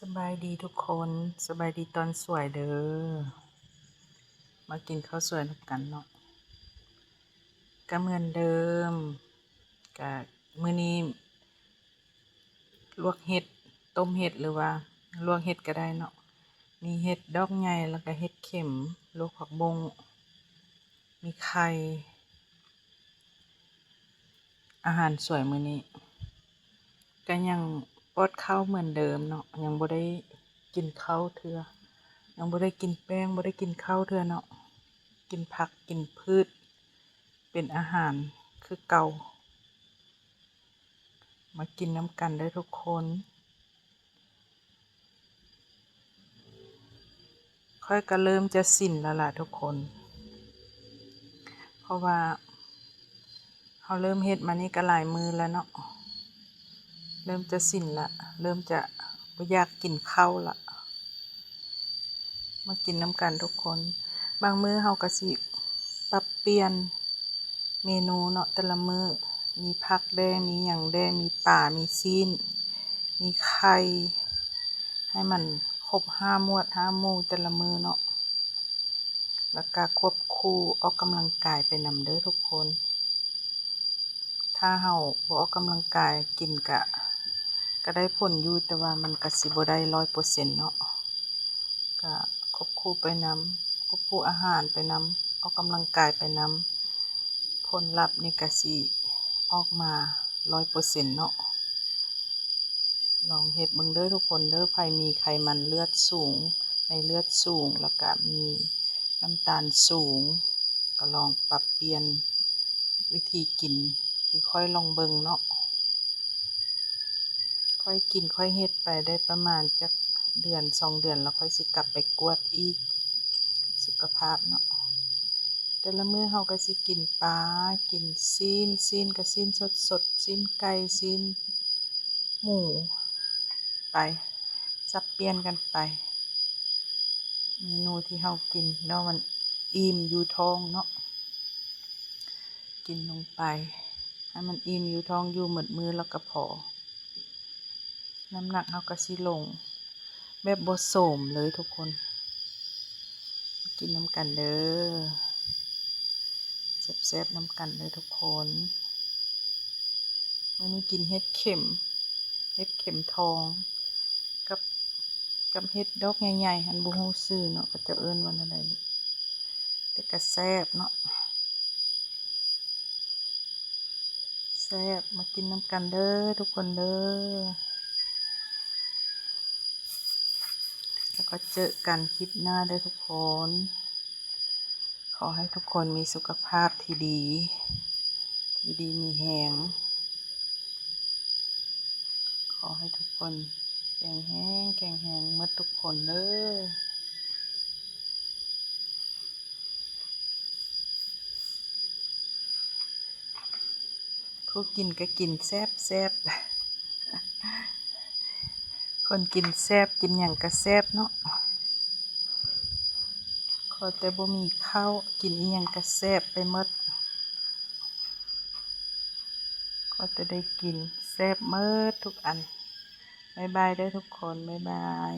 ສະບາຍດີທຸກຄົນ, ສະບາຍດີຕອນສວຍເດີ. ມາກິນເຂົ້າສວຍນຳກັນເນາະ. ກະເໝືອນເດີມ, ກະມື້ນີ້ລວກເຫັດ, ຕົ້ມເຫັດ ຫຼືວ່າລວກເຫັດກະໄດ້ເນາະ. ມີເຫັດດອກໃຫຍ່ ແລ້ວກະເຫັດເຂັມ, ລວກຜັກບົ້ງ, ມີໄຂ່. ອາຫານສວຍມື້ນີ້ກະຍັງປອດເຂົ້າເໝືອນເດີມເນາະ, ຍັງບໍ່ໄດ້ກິນເຂົ້າເທື່ອ, ຍັງບໍ່ໄດ້ກິນແປ້ງ, ບໍ່ໄດ້ກິນເຂົ້າເທື່ອເນາະ. ກິນຜັກ ກິນພືດ ເປັນອາຫານຄືເກົ່າ. ມາກິນນຳກັນເດີທຸກຄົນ. ຂ້ອຍກະເລີ່ມຈະຊິນແລ້ວລະທຸກຄົນ, ເພາະວ່າເຮົາເລີ່ມເຮັດມານີ້ກະຫຼາຍມື້ແລ້ວເນາະ. ເລີ່ມຈະຊິນລະ, ເລີ່ມຈະບໍ່ຢາກກິນເຂົ້າລະ. ມາກິນນຳກັນທຸກຄົນ. ບາງມື້ເຮົາກະຊິປັບປ່ຽນເມນູເນາະ, ແຕ່ລະມື້ມີຜັກແດ່ ມີຫຍັງແດ່ ມີປາ ມີຊີ້ນ ມີໄຂ່ ໃຫ້ມັນຄົບຫ້າໝວດຫ້າໝູ່ແຕ່ລະມື້ເນາະ. ແລ້ວກະຄວບຄູ່ອອກກຳລັງກາຍໄປນຳເດີທຸກຄົນ. ຖ້າເຮົາບໍ່ອອກກຳລັງກາຍ ກິນກະ ກະໄດ້ຜົນຢູ່, ແຕ່ວ່າມັນກະຊິບໍ່ໄດ້ຮ້ອຍເປີເຊັນເນາະ. ກະຄວບຄູ່ໄປນຳ, ຄວບຄູ່ອາຫານໄປນຳ, ອອກກຳລັງກາຍໄປນຳ, ຜົນລັບນີ້ກະຊິອອກມາຮ້ອຍເປີເຊັນເນາະ. ລອງເຮັດເບິ່ງເດີທຸກຄົນເດີ. ໃຜມີໄຂມັນເລືອດສູງ, ໃນເລືອດສູງ ແລ້ວກະມີນ້ຳຕານສູງ, ກະລອງປັບປ່ຽນວິທີກິນຄືຂ້ອຍລອງເບິ່ງເນາະ. ຂ້ອຍກິນ ຂ້ອຍເຮັດໄປໄດ້ປະມານຈັກເດືອນສອງເດືອນ ແລ້ວຂ້ອຍຊິກັບໄປກວດອີກ ສຸຂະພາບເນາະ. ແຕ່ລະມື້ເຮົາກະຊິກິນປາ ກິນຊີ້ນ, ຊີ້ນກະຊີ້ນສົດໆ, ຊີ້ນໄກ່, ຊີ້ນໝູໄປ, ສັບປ່ຽນກັນໄປ ເມນູທີ່ເຮົາກິນ ແລ້ວມັນອີ່ມຢູ່ທ້ອງເນາະ. ກິນລົງໄປໃຫ້ມັນອີ່ມຢູ່ທ້ອງຢູ່ໝົດມື້ແລ້ວກະພໍ. ນ້ຳໜັກເຮົາກະຊິລົງແບບບໍ່ໂຊມເລີຍທຸກຄົນ. ກິນນຳກັນເດີ, ແຊບໆນຳກັນເດີທຸກຄົນ. ມື້ນີ້ກິນເຫັດເຂັມ, ເຫັດເຂັມທອງ ກັບ ກັບເຫັດດອກໃຫຍ່ໆ ອັນບໍ່ຮູ້ຊື່ເນາະ ເຂົາເຈົ້າເອີ້ນວ່າແນວໃດ ແຕ່ກະແຊບເນາະ. ແຊບ ມາກິນນຳກັນເດີທຸກຄົນເດີ. ແລ້ວກໍເຈີກັນຄລິບໜ້າເດີທຸກຄົນ. ຂໍໃຫ້ທຸກຄົນມີສຸຂະພາບທີ່ດີ, ຢູ່ດີມີແຮງ. ຂໍໃຫ້ທຸກຄົນແຂງແຮງ, ແຂງແຮງໝົດທຸກຄົນເດີ. ຜູ້ກິນກະກິນແຊບໆ, ຄົນກິນແຊບ ກິນຫຍັງກະແຊບເນາະ. ຂໍແຕ່ບໍ່ມີເຂົ້າ ກິນອີ່ຫຍັງກະແຊບໄປໝົດ. ຂໍແຕ່ໄດ້ກິນ ແຊບໝົດທຸກອັນ. ບາຍບາຍເດີທຸກຄົນ, ບາຍບາຍ.